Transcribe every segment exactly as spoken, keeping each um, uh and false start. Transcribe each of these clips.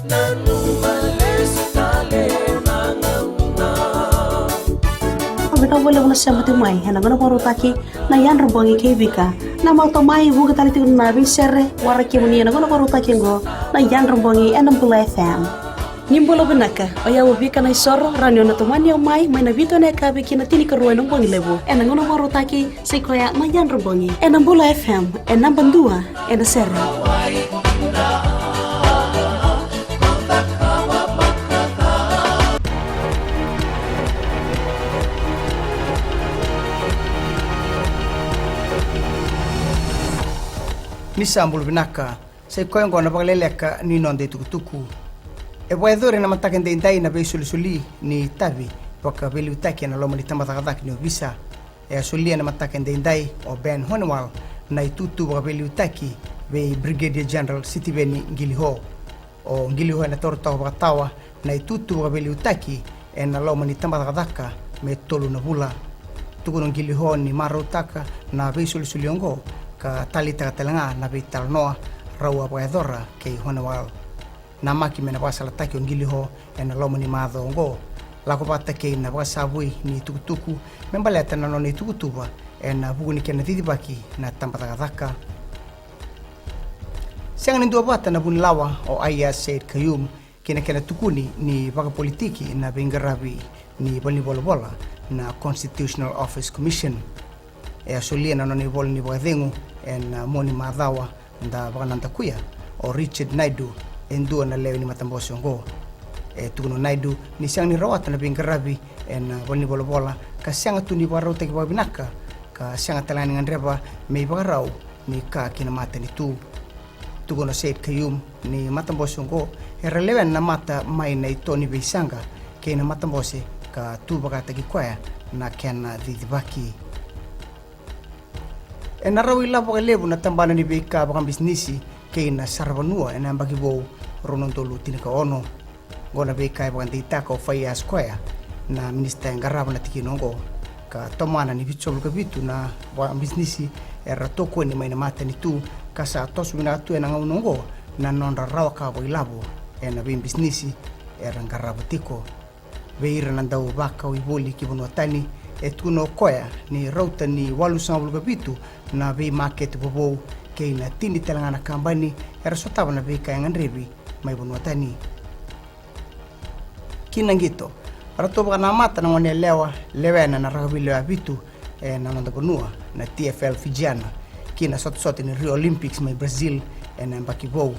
Au vinaka vakalevu na sema tiko mai ena gauna vakarautaki na Yadra Bogi kei Vika. Na mata mai vuka tale tiko na veisere waraki kemuni ena gauna vakarautaki oqo na Yadra Bogi ena Bula F M. Ni bula vinaka, o yau o Vika Naisoro, rawa ni o na tomani au mai, mai na vitu ena yakavi ki na tinikarua ena bogi levu. Ena gauna vakarautaki, sa i koya na Yadra Bogi. Ena Bula F M, e naba dua, ena sere. Ni sa bula vinaka. Sa i koya oqo na vakaleleka ni noda itukutuku. E vakayacori ena mataka edaidai na veisolisoli ni itavi vakaveiliutaki ena loma ni tabacakacaka ni ovisa. E a solia ena mataka edaidai o Ben Honeywell na itutu vakaveiliutaki vei Brigadier General Sitiveni Qiliho. O Qiliho ena taura toka vakatawa na itutu vakaveiliutaki ena loma ni tabacakacaka me tolu na vula. Tukuna o Qiliho ni marautaka na veisolisoli oqo ka taleitaka tale ga na veitalanoa rau a vakayacora kei Honeywell. Namaki me na vakasalataki o Qiliho ena loma ni macawa oqo, lako vata kei na vakasavui ni tukutuku me baleta na nona ituvatuva ena vuku ni kena cicivaki na tabacakacaka. Sega ni duavata na vunilawa o Aiyaz Sayed-Khaiyum ki na kena tukuni ni vakapolitiki na veiqaravi ni valenivolavola na Constitutional Office Commission. E a solia na nona ivola ni vakacegu ena mua ni macawa da vakanadakuya o Richard Naidu, e dua na lewe ni matabose oqo. E tukuna o Naidu ni sega ni rawata na veiqaravi ena valenivolavola ka sega tu ni vakarautaki vakavinaka, ka sega tale ga ni gadreva me ivakarau ni ka ki na matanitu. Tukuna o Sayed-Khaiyum ni matabose oqo era lewena na mata mai na ito ni veisaqa kei na matabose ka tu vakataki koya na kena cicivaki. Ena rau ilavo vakalevu na tabana ni veika vakabisinisi kei na saravanua ena yabaki vou rua na udolu tinikaono. Oqo na veika e vakadeitaka o Faiyaz Koya, na minisita e qarava na tikina oqo, ka tomana ni vitusagavulu ka vitu na vakabisinisi era tokoni mai na matanitu, ka sa toso vinaka tu ena gauna oqo na nodra rawa ka vakailavo ena veibisinisi era qarava tiko. Vei ira na dau vakau ivoli ki vanua tani, e tukuna o Koya ni rauta ni walusagavulu ka vitu na veimakete vovou kei na tini tale ga na kabani era sotava na veika e gadrevi mai vanua tani. Ki na qito, ratou vakanamata na goneyalewa lewena na rakavi lewe vitu ena noda vanua na T F L Fijiana ki na sotasota ni Rio Olympics mai Brazil ena yabaki vou.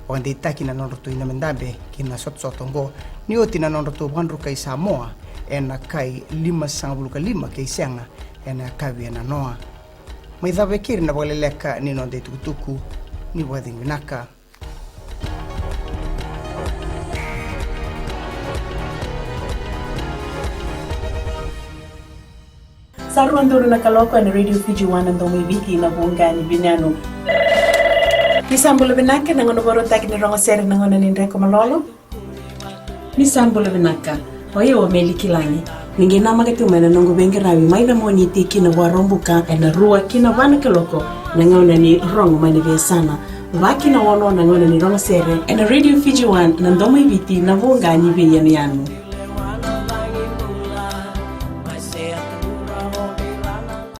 Vakadeitaki na nodratou idabedabe ki na sotasota oqo ni oti na nodratou vakadrukai Samoa ena kai limasagavulu ka lima kei sega ena yakavi e nanoa. Mai cava e keri na vakaleleka ni noda itukutuku. Ni vakacegu vinaka. Sa rua donu na kaloko ena Radio Fiji One, na domo i Viti, na voqa ni veiyanuyanu. Ni sa bula vinaka, na gauna vakarautaki ni rogo sere, na gauna ni dreko malolo. Ni sa bula vinaka. O yau o Meli Kilagi. Ni qai namaka tiko mai na noqu veiqaravi mai na Moniti ki na Vakaraubuka ena rua ki na va na kaloko, na gauna ni rogo mai na veiyasana. Va ki na ono na gauna ni rogo sere ena Radio Fiji One, na domo i Viti, na voqa ni veiyanuyanu.